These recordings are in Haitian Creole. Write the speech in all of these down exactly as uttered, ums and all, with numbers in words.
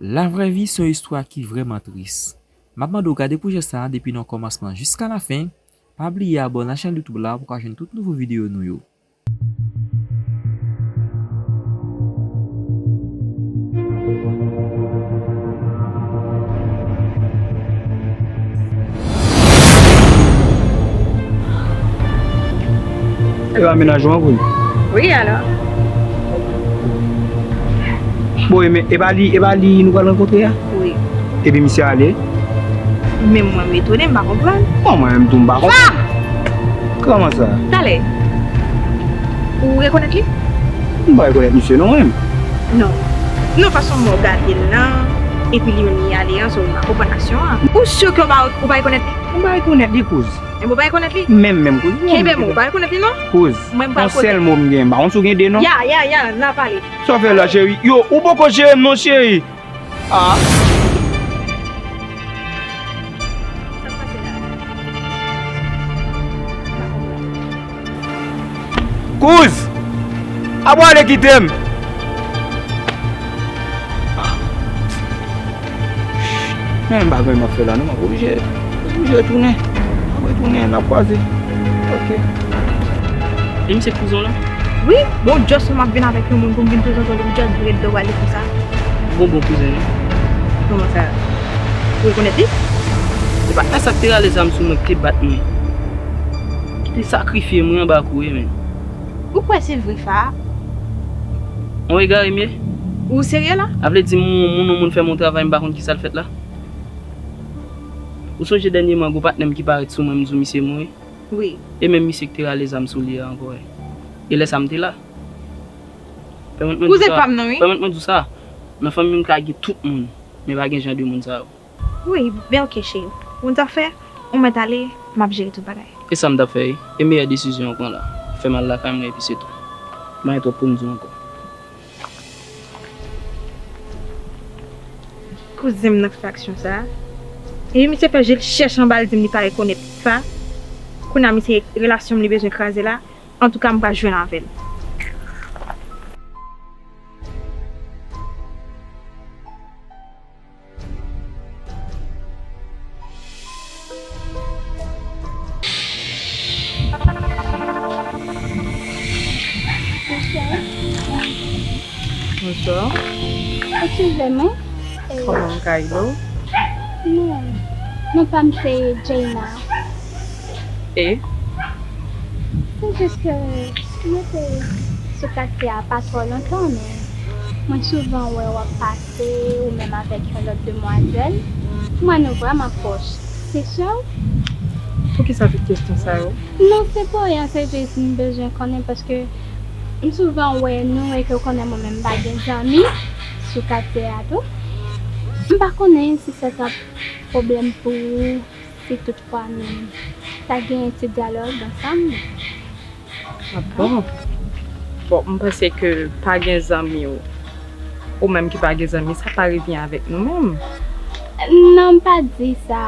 Lavrè vi se yon istwa ki vrèman tris. M ap mande w gade pwojè sa a depi nan kòmansman jiska lafen. Pa bliye abòne ak chanèl YouTube la pou w ka jwenn tout nouvo videyo nou yo. E pa mennaj ou an vre? Wi, alò? Bon, e men, e pa li, e pa li nou pral rankontre a? Wi. Epi misye ale? Menm mwen, m etone, m pa konprann. Bon, mwen menm tou, m pa konprann. Kòman sa? Talè. Ou rekonèt li? M pa rekonèt misye non, menm. Non. Non, fason mwen gade l lan, epi li menm li ale an, so m pa konprann aksyon an. Ou si ke w pa, ou pa rekonèt li? M pa rekonèt li, kouz. Enben, ou pa rekonèt li? Menm, menm, kouz. Kenbe men w, ou pa rekonèt li, non? Kouz. Mwen, m pral yon sèl mo m gen, m pa konn si w gen de non. Ya, ya, ya, n a pale. Sa w fè la, cheri? Yo, ou poko jere m non, cheri. Ah. Kouz! Apa w ale kite m? Men m pa konn m ap fè la non, m ap oblije, oblije retounen. M ap retounen, n ap kwaze. Ok. E misye kouzen w lan? Wi, bon, just m ap vin avèk yon moun pou m vin prezante w li, just vire do w ale konsa. Bon, bon kouzen li. Kòman sa? Ou rekonèt li? Se patnè sa k te rale zam sou mwen, ki te bat mwen, ki te sakrifye mwen anba kou, wi, men. Ou kwè se vre, Fa? On egare m ye. Ou serye la? A vle di m, yon moun, yon moun fè m yon travay, m pa konn ki sa l fèt la. Ou sonje dènyèman, gon patnè m ki parèt sou mwen, m di w misye mouri? Wi. E menm misye ki te rale zam sou li a ankò, wi. E lè sa m te la. Pèmèt mwen di w sa. Kouzen pa m nan, wi. Pèmèt mwen di w sa. Nan fanmi m ka gen tout moun, men pa gen jan de moun sa yo. Wi, ben ok, cheri. Ou konn sa fè? Ou mèt ale, m ap jere tout bagay. E sa m t ap fè, wi. E meyè desizyon w pran la. Fè m al lakay mwen epi se tou. M pa gen twòp pou m di w ankò. Kouzen m nan k fè aksyon sa a. Epi misye fè je l chèch anba l di m li pa rekonèt Fa. Kounye a misye relasyon m li bezwen kraze la. Antouka, m pral jwenn avè l. Bonswa. Eskize mwen. E, kòman m ka ede w? Non. Non pa m se Jayna. E? Se jis ke mwen te sou katye a pa twò lontan, men mwen souvan wè w ap pase, ou menm avèk yon lòt demwazèl. M wè nou vrèman pwòch. Se sè w? Poukisa tout kesyon sa yo? Non, se pou anyen, se jis m bezwen konnen paske m souvan wè nou e ke w konnen mwen menm m pa gen zanmi sou katye a tou. M pa konnen si se t ap pwoblèm pou ou, si toutfwa nou ta gen ti dyalòg ansanm. Ah bon? Bon, m panse ke pa gen zanmi w, ou menm ki pa gen zanmi, sa pa revyen avèk nou menm. Non, m pa di sa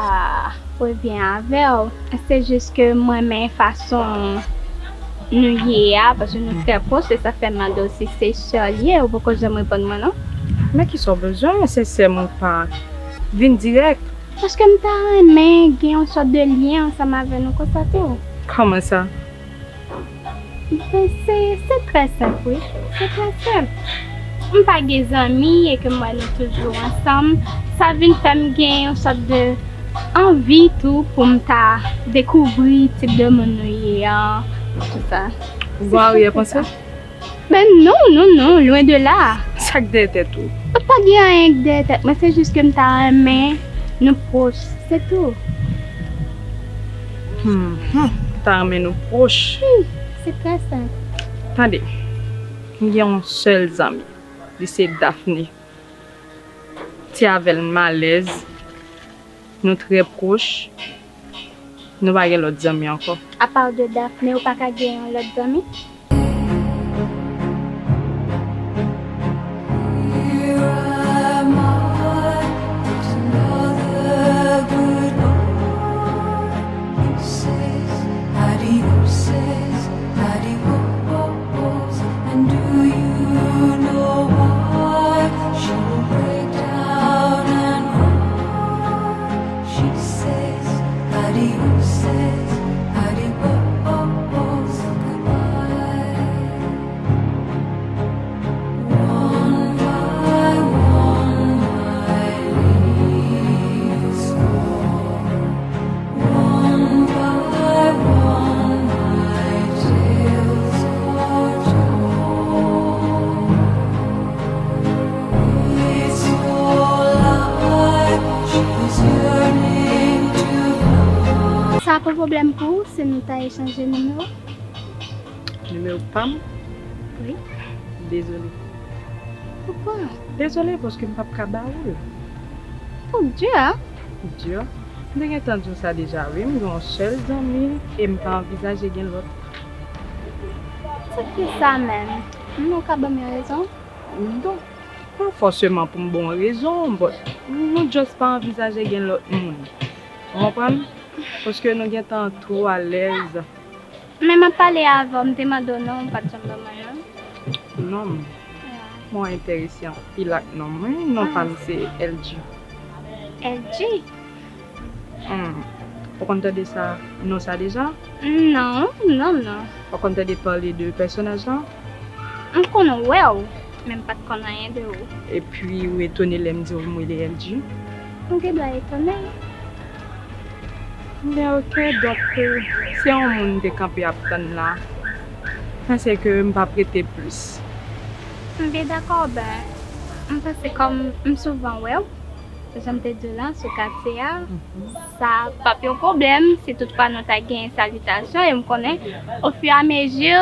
revyen avè w. Se jis ke m renmen fason nou ye a, paske nou trè pwòch, se sa fè m mande w si se sè l ye, ou poko janm reponn mwen, non. Men kisa w bezwen, sensèman, pa vin dirèk. Paske m ta renmen gen yon sòt de lyen ansanm avè nou konsa tou. Kòman sa? Ben, se, se trè senp, wi. Se trè senp. M pa gen zanmi e ke m wè nou toujou ansanm, sa vin fè m gen yon sòt de anvi tou pou m ta dekouvri tip de moun nou ye an, tou sa. Ou gen aryè panse? Men non, non, non, lwen de la. Sa k dèyè tèt ou? Pa gen anyen k dèyè tèt mwen, se jis ke m ta renmen nou pwòch, se tou. Hmm, hmm, ta renmen nou pwòch. Wi, se trè senp. Tande, m gen yon sèl zanmi, li se Daphné. Te avè l m alèz, nou trè pwòch, nou pa gen lòt zanmi ankò. Apa de Daphné, ou pa ka gen yon lòt zanmi? Pwoblèm pou ou si nou ta echanje nimewo? Nimewo pa m? Wi. Dezole. Poukwa? Dezole paske m p ap ka ba ou l. Ou di, a? Di, m te gentan di w sa deja, wi. M gen yon sèl zanmi e m pa anvizaje gen lòt. Se ki sa menm? Nou ka ban m yon rezon? Non, pa fòseman pou m ba w rezon, but nou just pa anvizaje gen lòt moun. Ou konprann? Paske nou gentan twò alèz. Men m ap pale avè w, m te mande w non, ou pa t janm ban mwen non. Non, m, mwen enterese anpil ak non m, wi. Non pa m se L G. L G? Hmm. Ou konn tande sa, non sa deja? Non, non, non. Ou konn tande pale de pèsonaj lan? M konn wè w, men m pa t konn anyen de ou. Epi ou etone lè m di w m rele L G? Ou gen dwa etone. Men oke, donk, se yon moun m te kanpe ap tann la. Panse ke m p ap rete plis. M byen dakò, ben, m panse kòm m souvan wè w, jan m te di w la, sou katye a, sa p ap yon pwoblèm si toutfwa nou ta gen salitasyon, e m konnen, ofiramezi,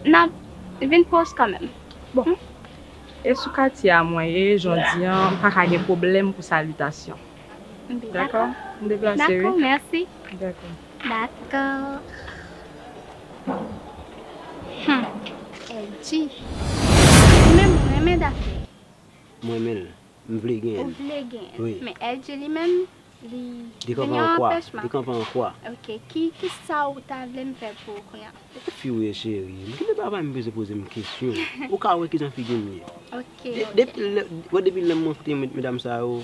n ap vin pwòch kanmenm. Bon, e sou katye a mwen ye, jodi an, m pa ka gen pwoblèm pou salitasyon. Dakò? M deplase, wi. Dakò, mèsi. Dakò. Dakò. Hmm. L G. Ou menm ou renmen Dafne? Mwen renmen l. M vle genyen Ou l. Vle genyen l. Wi. Men L G li menm, li Li kanpe vin yon an kwa? Anpèchman. Li kanpe an kwa? Ok, ki, ki sa ou ta vle m fè pou ou kounye a? Fi w ye cheri. M kite papa m bezwen poze m kesyon. Ou ka wè kijan figi m ye. Ok, De- ok. Depi lè, wè depi lè m rankontre med- medam sa yo,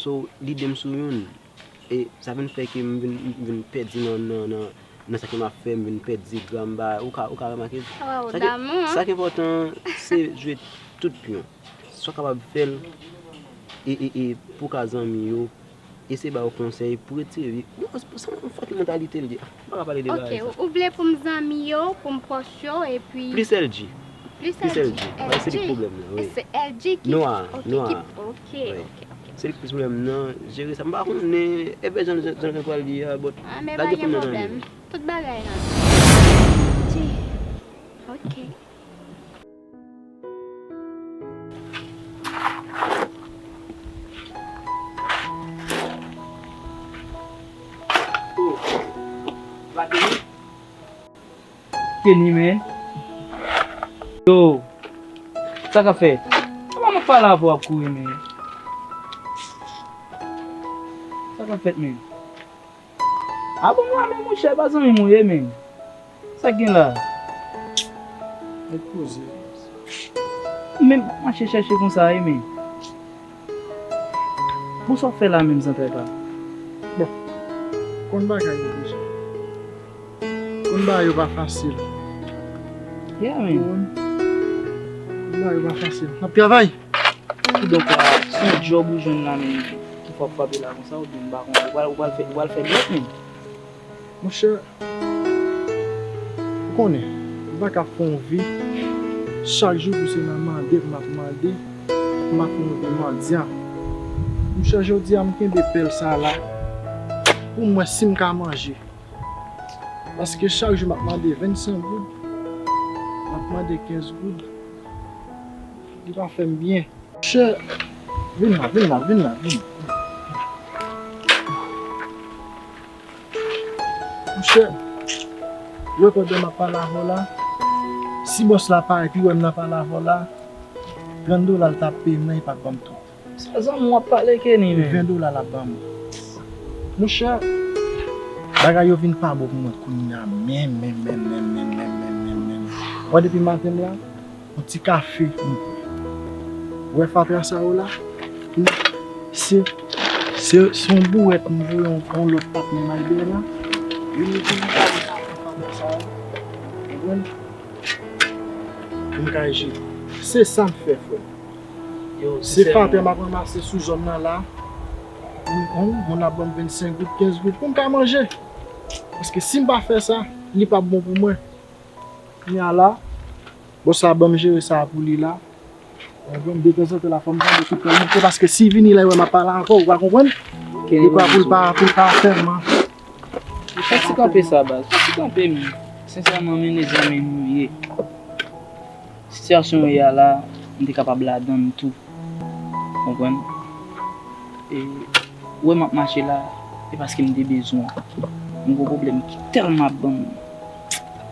so lide m sou youn. E sa vin fè ke m vin, m vin pèdi nan, nan, nan, nan sa ke m ap fè, m vin pèdi gra m ba, ou ka, ou ka remake. Waw, Sa ki, damou, sa hein? Ki enpòtan, se jwe tout pyon. Sa w kapab fè l, e, e, e, pou ka zanmi yo, eseye ba yo konsèy pou retire. Non, se yon fòk mentalite l ye. M pa ka pale de bagay sa. Ok, ou vle pou m zanmi yo, pou m pwòch yo, epi. Plis L G. Plis Plis L G. L G. Wi, se li k pwoblèm nan, wi. Se L G ki. Nwa, Ok, nwa. ki. Ok, Wi. Ok, ok. Se li k plis pwoblèm nan, jere sa. M pa konnen, e bè jan, jan, jan l pral ye a, but Ah, men pa gen pwoblèm. Tout bagay nan. Ti. Ok. Kenny, men. Yo, sa k ap fèt? Kòman m ap pale avè w ap kouri, men? Sa k ap fèt, men? A bon, mwen, men, monchè, pa zanmi m ou ye, men. Sa k gen la? Ret poze. Men, mache chèche konsa, wi, men. Bon, sa w ap fè la menm, zantray pa m? Bon, konn bagay yo deja. Konn bagay yo pa fasil. Yeah, man. Konn bagay yo pa fasil. N ap travay. Kidonk la, se yon djòb ou jwenn la, men, ki fè w ap frape la konsa, oubyen m pa konnen, ou pral, ou pral fè, ou pral fè dwèt, men. Monchè, ou konnen, m pa ka fè yon vi, chak jou pou se nan mande m ap mande, m ap yon vi mandyan. Monchè, jodi a m kenbe pèl sa la, pou m wè si m ka manje. Paske chak jou m ap mande vennsenk goud, m ap mande kenz goud. Li pa fè m byen. Monchè, vin la, vin la, vin la, vin. Monchè, ou wè pandan m ap pale avè w la, si bòs la parèt, li wè m nan pale avè w la, trant dola l t ap peye m nan, li pa t ban m twòp. Sa zanmi w ap pale, Kenny, men? Ven dola l ap ban mwen. Monchè, bagay yo vin pa bon pou mwen kounye a menm, menm, menm. Wè depi maten m la, yon ti kafe m pran. Wè fatra sa yo la, se, se, se yon bouwèt m voye yon, yon lòt patnè m al dèyè la. Yo mete m kale sa, fatra sa yo. Konprann? Pou m ka jete. Se sa m fè, frè m. Se fatra m ap ranmase sou zòn nan la. Moun, moun ap ban m vennsenk goud, kenz goud pou m ka manje. Paske si m pa fè sa, li p ap bon pou mwen. Kounye a la, bòs la ban m jere sa pou li la. Ou konprann? Detanzantan la, fò m tande tout tan monte, paske si vini la, li wè m ap pale avè w, ou pa konprann? Li kwè pou l pa, pou l pa fè m, Pati kanpe sa, baz. Pati kanpe, men. Sensèman, men, e zanmi m ou ye. Sitiyasyon w ye a la, m te kapab ladan l tou. Konprann? E, ou wè m ap mache la, e paske m te bezwen w. M gon pwoblèm ki tèlman ap ban m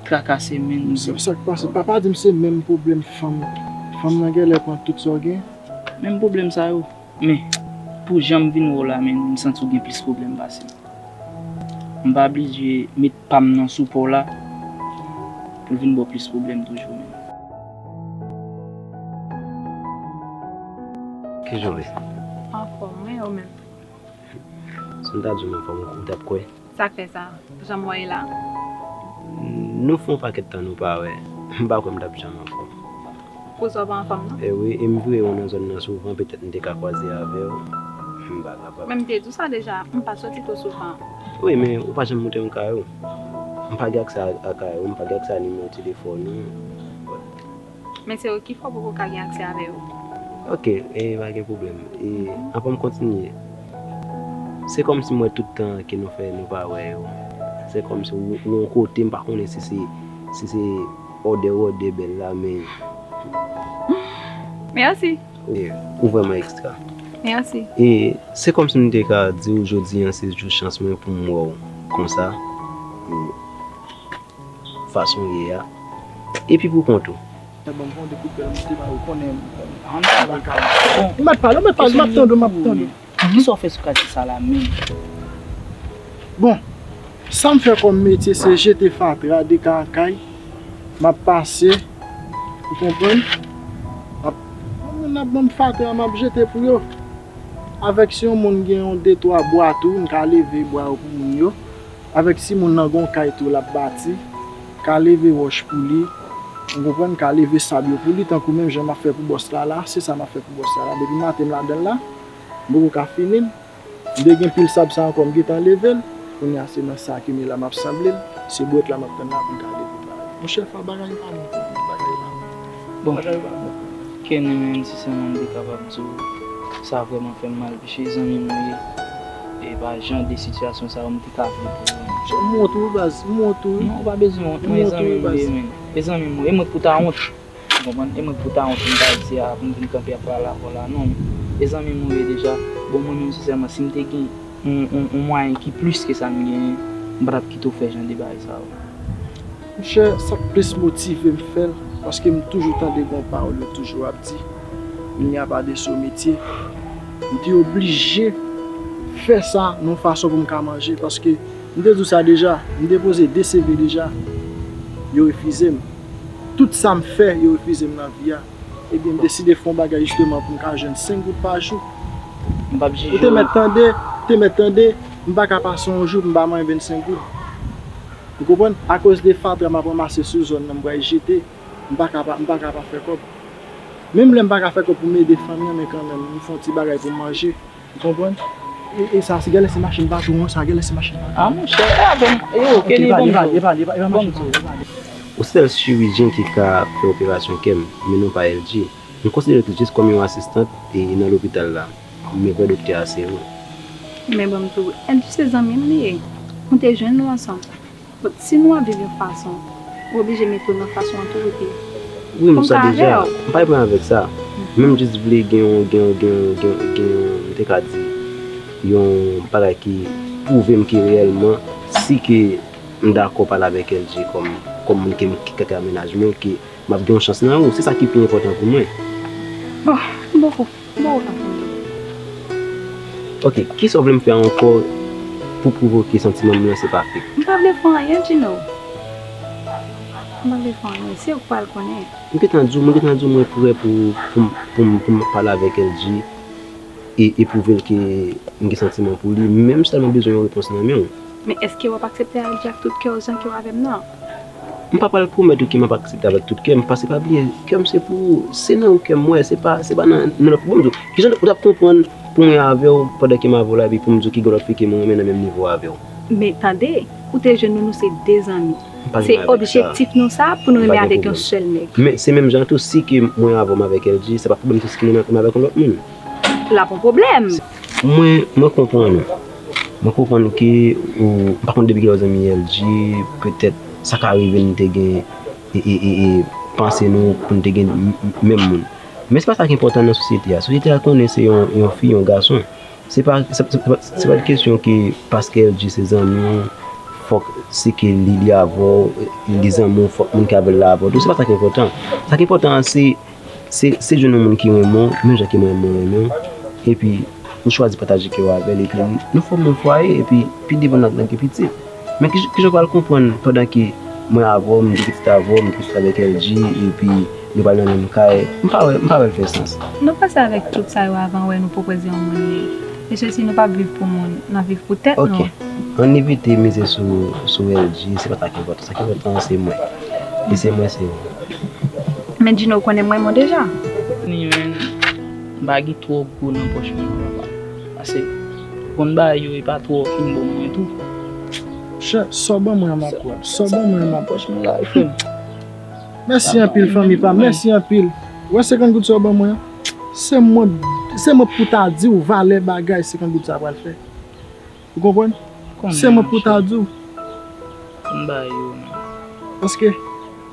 trakase, men. Se sa k pase. Papa di m se menm pwoblèm fanm. Fanm nan genlè pran tout sa w gen. Menm pwoblèm sa yo. Men, pou jan m vin wè w la, men, m santi w gen plis pwoblèm pase m. M pa blije met pa m nan sou pa w la pou l vin ba w plis pwoblèm toujou, men. Kijan w ye? Anfòm, mwen, ou menm? Si m ta di w m anfòm, ou t ap kwè? Sa k fè sa? Jan m wè la? Nou fè yon pakèt tan nou pa wè. M pa kwè m t ap janm anfòm. Pou sa w pa anfòm, non? E wi, e m vire won nan zòn nan souvan, petèt m te ka kwaze avè w. M pa kapab. Men m te di w sa deja, m pa soti twò souvan. Wi, men ou pa janm moute yon kay ou. M pa gen aksè a, a kay ou, m pa gen aksè a nimewo telefòn ou. Men se yo ki fè w poko ka gen aksè avè yo. Ok, e pa gen pwoblèm. E anvan m kontinye, se kòmsi m wè tout tan ke nou fè nou pa wè yo. Se kòmsi ou, ou yon kote, m pa konnen si se, si se òdè, òdè bèl la, men. Mèsi. E, ou vrèman ekstra. Mèsi. E se kòmsi m te ka di w jodi a se jou chans mwen pou m wè w konsa. E, fason w ye a. Epi pou kont ou. Bon, bon, de kout pèl, m te ba ou konnen, m konnen. Ou mèt pale, ou mèt pale, m ap tande w, m ap tande w. Kisa w fè sou katye sa la menm? Bon, sa m fè kòm metye, se jete fatra de kay an kay. M ap pase, ou konprann? M ap, moun ap ban m fatra, m ap jete pou yo. Avèk si yon moun gen yon de twa bwa tou, m ka leve bwa yo pou moun yo. Avèk si moun nan gon kay tou l ap bati, ka leve wòch pou li, ou konprann, ka leve sab yo pou li, tankou menm jan m ap fè pou bòs la la, se sa m ap fè pou bòs la la. Depi maten m ladan l la, m poko ka fini l. M te gen pil sab sa ankò, m gentan leve l. Kounye a se nan sa ke m ye la m ap sanble l, se bwèt la m ap tann la pou m ka leve l. Monchè, fò bagay yo pa bon pou ou, bagay yo pa bon. Bon, bagay yo pa bon. Kenny, men, sensèman, m te kapab di w, sa vrèman fè m mal, piske zanmi m ou ye. E pa jan de sitiyasyon sa yo m te ka vle pou ou, men. M wont wi, baz, m wont wi. Non, ou pa bezwen wont, non, e zanmi m ou ye, men. E zanmi m ou ye, e mwen k pou ta wont. Ou konprann? E mwen k pou ta wont pou m ta di a, pou m vin kanpe ap pale avè w la, non, men. E zanmi m ou ye deja. Bon, mwen menm, sensèman, si m te gen yon, yon, yon mwayen ki plis ke sa m genyen, m pa t ap kite w fè jan de bagay sa yo. Monchè, sa k plis motive m fè l, paske m toujou tande gon pawòl yo toujou ap di, il n'y a pas de sot métier. M te oblije fè sa nan yon fason pou m ka manje, paske m te di w sa deja, m depoze de C V deja, yo refize m. Tout sa m fè, yo refize m nan vi a. Ebyen, m deside fè yon bagay jisteman pou m ka jwenn senk goud pa jou. M p ap jije w. Ou te mèt tande, ou te mèt tande, m pa ka pase yon jou pou m pa manyen vennsenk goud. Ou konprann? Akoz de fatra m ap ranmase sou zòn nan, m pral jete, m pa ka pa, m pa ka pa fè kòb. Menm lè m pa ka fè kòb pou m ede fanmi an, men kanmenm, m fè yon ti bagay pou m manje. Ou konprann? E, e sa, se genlè se machin patwon an, sa genlè se machin patwon an. A, monchè, e avè m, e yo, Kenny, ban m di w. Ban m di w. Ou se sèl chirijyen ki ka fè operasyon kè m, men nou pa L G. M konsidere w jis kòm yon asistant e nan lopital la. Men vrè doktè a se ou. Men ban m di w, L G se zanmi m li ye. Nou te jwenn nou ansanm. Bon, si nou ap viv yon fason, ou oblije mete w nan fason an tou, epi wi, m sa deja. M pa gen pwoblèm avèk sa. Men m jis vle gen yon, gen yon, gen yon, gen yon, gen yon, m te ka di, yon bagay ki pwouve m ke reyèlman, si ke m dakò pale avèk L G kòm, kòm moun ke m, ki ka amenaj mwen, ke m ap gen yon chans nan ou. Se sa ki pi enpòtan pou mwen. Bon, m poko, m poko ka konn. Ok, kisa w vle m fè ankò pou pwouve w ke santiman m lan se pa fake? M pa vle fè anyen, Gino. M pa vle fè anyen. Se ou k pral konnen. M gentan di w, mwen gentan di w mwen prè pou, pou, pou, pou m pale avèk L G e, e pwouve l ke m gen santiman pou li. Men m sèlman bezwen yon repons nan men w. Men èske w ap aksepte L G ak tout kè w jan ke w avè m nan? M pa pral pwomèt ou ke m ap aksepte avèk tout kè m, paske pa bliye, kè m se pou ou, se nan ou kè m wè, se pa, se pa nan, nan lòt. Bon, m di w, kijan ou t ap konprann pou mwen avè w pandan ke m avè w la, epi pou m di w ke gen lòt fi ke mwen renmen nan menm nivo avè w? Men tande, ou te jwenn nou, nou se de zanmi. Se objektif nou sa, pou nou renmen avèk yon sèl nèg. Men se menm jan tou, si ke mwen avè w m avèk L G, se pa pwoblèm tou si ke mwen, mwen avèk yon lòt moun. L ap yon pwoblèm. Mwen, mwen konprann ou. Mwen konprann ke ou, m pa konn depi kilè w zanmi L G, petèt sa ka rive n te gen e, e, e, e, panse nou pou n te gen m- m- menm moun. Men se pa sa ki enpòtan nan sosyete a. Sosyete a konnen se yon, yon fi, yon gason. Se pa, se, se, se pa, se pa de kesyon ke paske L G se zanmi w, fòk se ke li, li avè w, li zanmi w, fòk moun ki avè l la avè w tou. Se pa sa ki enpòtan. Sa ki enpòtan an se, se, se jwenn yon moun ki renmen w, menm jan ke mwen, mwen renmen w. Epi, nou chwazi pataje kè w avè l, epi nou fòme yon fwaye, epi pi devan n ap gen pitit. Men ki, ki jan w pral konprann pandan ke mwen avè w, m gen pitit avè w, m gen pitit avèk L G, epi nou pral nan menm kay? M pa wè, m pa wè l fè sans. Nou panse avèk tout sa yo avan wè nou pwopoze yon moun li. E sesi nou p ap viv pou moun, n ap viv pou tèt nou. Ok. Ann evite mize sou, sou L G, se pa sa ki enpòtan. Sa ki enpòtan se mwen. E se mwen, se ou. Men Djino, ou konnen mwen, mwen deja. Ni menm, m pa gen twò gwo nan pòch mwen non, papa. Pase, konn bagay yo, e pa twò fin bon mwen tou. Chè, sa w ban mwen an m ap pran. Sa w ban mwen an m ap pran. Pòch mwen la, frè m. Mèsi anpil, fanmi pa m. Mèsi anpil. Ou wè senkant goud sa w ban mwen an? Se mwen, se mwen pou ta di w valè bagay senkant goud sa a pral fè. Ou konprann? Se mwen pou ta di w. M ba yo, non. Paske,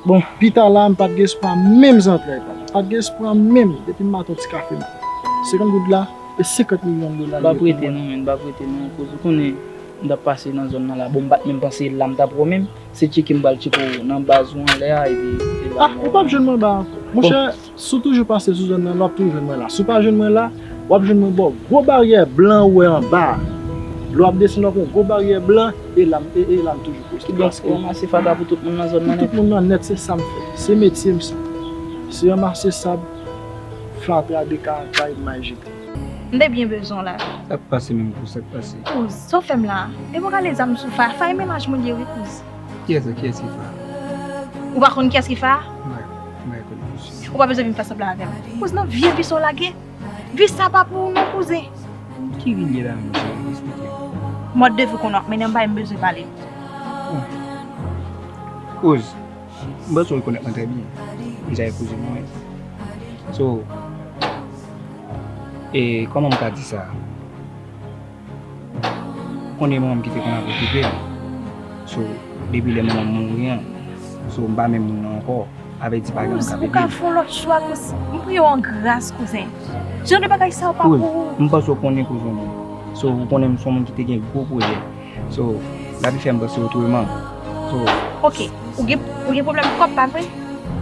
bon, pita la, m pa t gen espwa menm zantray pa m. M pa t gen espwa menm, depi m maten yon ti kafe m pran. Senkant goud la, e senkant milyon dola li ye pou mwen. M p ap rete non, men, m p ap rete non, koz ou konnen, m t ap pase nan zòn nan la. Bon, m pa t menm panse la m t ap wè w menm. Se tcheke m pral tcheke w nan baz ou anlè a, epi se la. Ah, ou p ap jwenn mwen anba ankò. Monchè, si w toujou pase sou zòn nan, w ap toujou jwenn mwen la. Si w pa jwenn mwen la, w ap jwenn mwen bò gwo baryè blan ou wè anba a. Lè w ap desann, w ap wè yon gwo baryè blan, e la m, e, e la m toujou poste. Kidonk, ou ranmase fatra pou tout moun nan zòn nan nèt? Pou tout moun nan nèt, se sa m fè. Se metye m sa. Se ranmase sab, fatra, dekakay, m al jete. M te byen bezwen w la. Sa k pase menm, Kouz? Sa k pase? Kouz, sa w fè m la? Depi w rale zam sou Fa, Fa e mennaj mwen l ye wi, Kouz. Kiyès, kiyès ki Fa? Ou pa konn kiyès ki Fa? M pa, m pa konn, Kouz. Ou pa bezwen vin fè sanblan avè m. Kouz, nan vye vi sa w lage. Vi sa pa pou ou non, kouzen. Ki vi l ye la menm, cheri? Eksplike m. Mòd de vi w konnen w ap mennen m, bay m bezwen pale. Bon. Kouz, m panse w rekonèt mwen trè byen. M se kouzen mwen. So, e kòman m ka di sa? Konnen manman m ki te konn ap okipe m. So, depi lè manman m mouri an, so, m pa menm moun nan ankò. Sa vle di pa gen moun k ap ede m. Ou ka fè yon lòt chwa, Kouz. M priye w an gras, kouzen. Jan de bagay sa yo pa pou ou. Kouz, m panse w konnen kouzen mwen. So, ou konnen m se yon moun ki te gen gwo pwojè. So, lavi fè m panse otreman. So, ok, ou gen, ou gen pwoblèm kòb, pa vre?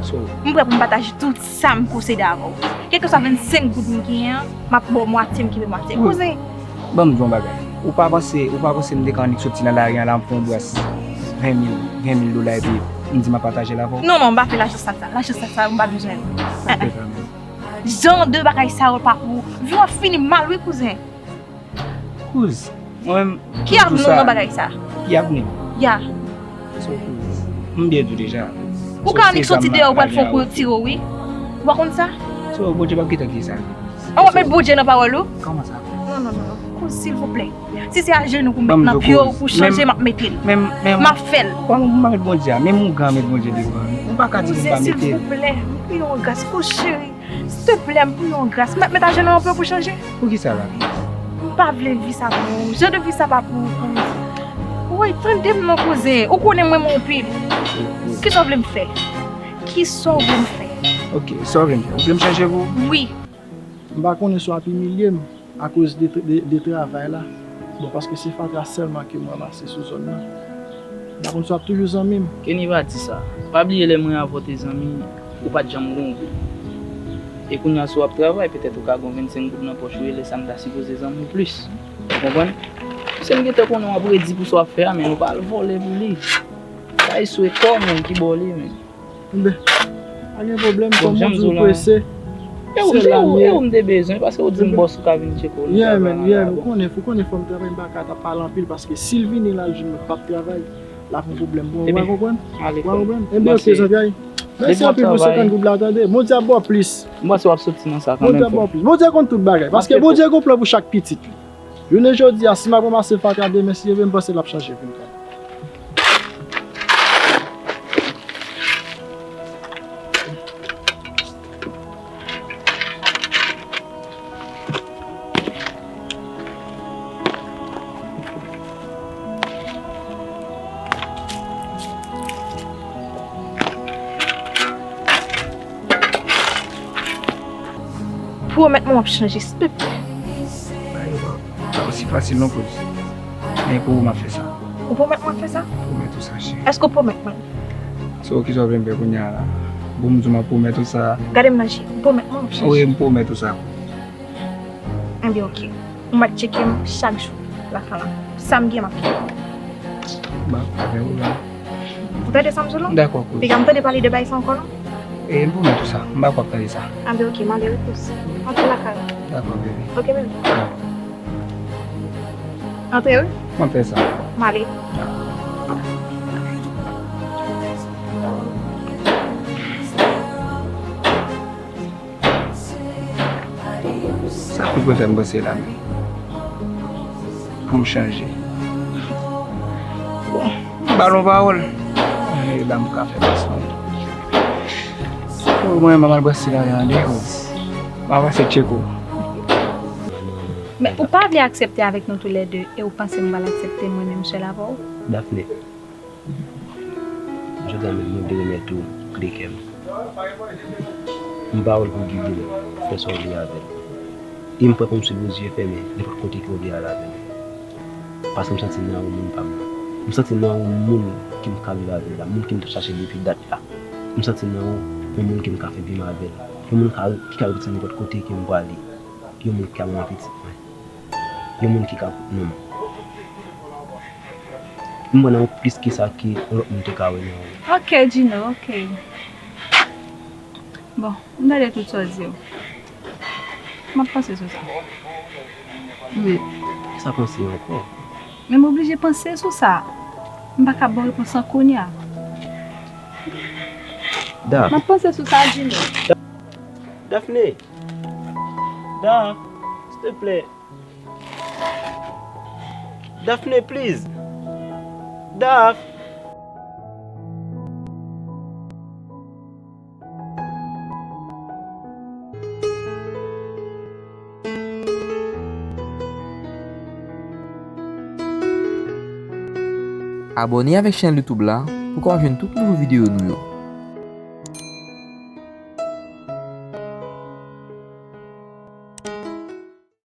So, m prè pou m pataje tout sa m posede avè w. Kèlkeswa vennsenk goud m genyen an, m ap ba w mwatye, m kenbe mwatye. Kouzen, ban m di w yon bagay. Ou pa panse, ou pa panse m te ka annik soti nan lari an la, m fè yon bras ven mil, ven mil dola epi m di m ap pataje l avè w? Non, non, m pa fè lajan sal sa. Lajan sal sa, m pa bezwen l. Jan de bagay sa yo pa pou ou. Vi w ap fini mal, wi, kouzen. Kouz, mwen menm, ki avni w nan bagay sa? Ki avni? Ya. So, Kouz, m byen di w deja. Ou ka annik soti deyò, ou pral fè yon kou yo tire w, wi. Ou pa konn sa? So, Bondye p ap kite w di sa. An w ap met Bondye nan pawòl ou? Kòman sa? Non, non, non, non. Kouz, silvouplè. Si se ajenou pou m met nan pye w, pou chanje, m ap mete l. M ap fè l. Kòman pou m pa met Bondye a? Menm ougan met Bondye devan. Ou pa ka di pou m pa mete l. Kouzen, silvouplè. M priye w an gras, Kouz cheri. Silteplè, m priye w an gras. M ap met ajenou an pye w pou chanje. Poukisa la? M pa vle vi sa pou ou. Jan de vi sa pa pou ou, Kouz. Woy, tande m non, kouzen. Ou konnen m renmen w anpil. Kisa w vle m fè? Kisa w vle m fè? Ok, sa w vle m fè? Ou vle m chanje pou ou? Wi. M pa konnen si w ap imilye m akoz de, de, de travay la. Bon, paske se fatra sèlman ke m ranmase sou zòn nan. M pa konn si w ap toujou zanmi m. Kenny pa di sa. Pa bliye lè mwen avè w te zanmi, ou pa t janm gon gou. E kounye a si w ap travay, petèt ou ka gon vennsenk goud nan pòch ou, e lè sa m ta sipoze zanmi w plis. Ou konprann? Paske m gentan konnen w ap redi pou sa w ap fè a, men nou pa al vòlè pou li. Sa e swe kò w menm ki ba w li menm. Enben, pa gen pwoblèm, kòm ou di w prese, se la m ye. E ou m te bezwen, paske ou di m bòs ou ka vin tcheke w nan travay an la. Yeah, man, yeah, ou konnen, ou konnen fò m travay, m pa ka t ap pale anpil, paske si l vini la, l jwenn mwen p ap travay, l ap yon pwoblèm pou mwen, w a konprann? W a konprann? Enben, ok, zanmi, mèsi anpil pou senkant goud la, tande. Bondye ap ba w plis. M panse w ap soti nan sa kanmenm, frè. Bondye ap ba w plis. Bondye konn tout bagay, paske Bondye gon plan pou chak pitit li. Jounen jodi a, si m ap ranmase fatra demen, si Dye vle, m panse l ap chanje vin kanmenm. Pwomèt mwen w ap chanje, silvouplè. Ba yo, pa osi fasil non, kouz. Men pou ou m ap fè sa. Ou pwomèt mwen w ap fè sa? Pwomèt ou sa, cheri. Èske w pwomèt mwen? So, kisa w vle m fè kounye a la? Bon, m di w m ap pwomèt ou sa. Gade m nan je, ou pwomèt mwen w ap chanje? Wi, m pwomèt ou sa. Enben, oke. Ou mèt tcheke m chak jou lakay la. Sa m gen, m ap fè. Ba, avè ou la. Ou tande sa m di w la? Dakò, kouz. Piga m tande pale de bagay sa ankò, non? E, m pwomèt ou sa. M pa kwè w ap tande sa. Anben, oke, m ale wi, kouz. Antre lakay ou. Dakò, baby. Oke, baby. Dakò. Antre wi. M ap fè sa. M ale. Sa kouz mwen fè m panse la menm? Pou m chanje. Bon, m ba l yon pawòl. E la m ka fè pase yon. O, mwen, m ap al brase la, tande, o. M ap pase tcheke w. Men ou pa vle aksepte avèk nou toulède, e ou panse m pral aksepte mwen menm sèl avè w? Daphné. Jodi a menm, mwen vle remèt ou kle kè m. M ba w l pou w gide l, fè sa w vle avè l. E m prè pou m swiv ou zye fèmen nenpòt kote ke w vle al avè l. Paske m santi nan ou moun pa m nan. M santi nan ou moun ke m ka viv avè l la, moun ke m t ap chache depi dat la. M santi nan ou yon moun ke m ka fè vi m avè l. Yon moun ka, ki ka retire m nenpòt kote ke m prale. Yon moun ki ka manman pitit mwen. Yon moun ki ka pot non m. M wè nan ou plis ke sa ke yon lòt moun te ka wè nan ou. Ok, Gino, ok. Bon, m tande tout sa w di yo. M ap panse sou sa. Men, sa panse ankò? Men m oblije panse sou sa. M pa ka ba w repons lan kounye a. Da. M ap panse sou sa, Gino. Daphné! Daph, s'il te plaît. Daphné, please. Daph. Abòne avèk chèn YouTube la pou w ka jwenn tout nouvo videyo nou yo.